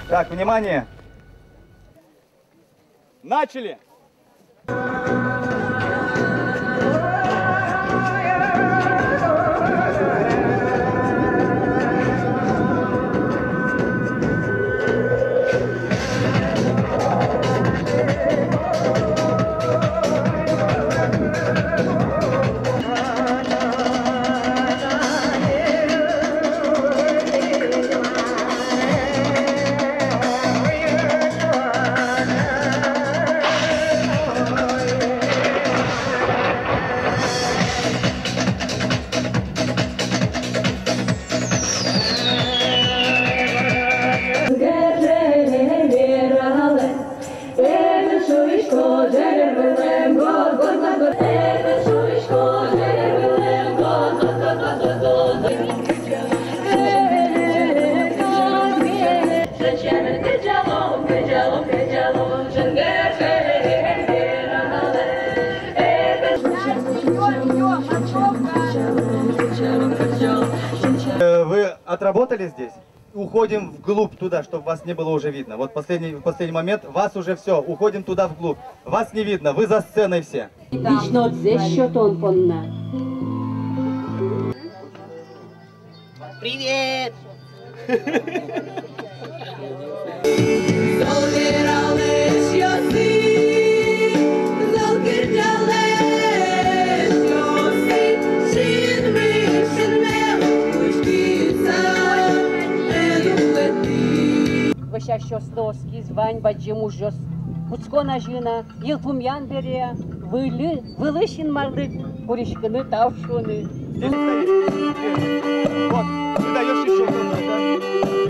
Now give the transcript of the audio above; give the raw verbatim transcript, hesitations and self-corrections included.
Так, внимание! Начали! Э, вы отработали здесь? Уходим вглубь туда, чтобы вас не было уже видно. Вот последний, в последний момент вас уже всё, уходим туда вглубь. Вас не видно, вы за сценой все. Вишнодзэ сётон понна. Привет! Вӧсясьёслы оскиз вань бадӟым ужъёс. Кутскон азьын-а, йылпумъян бере-а, вылы, вылысь Инмарлы куриськыны, тау шуыны. Здесь стоит. Вот, ты даёшь ещё кому-то.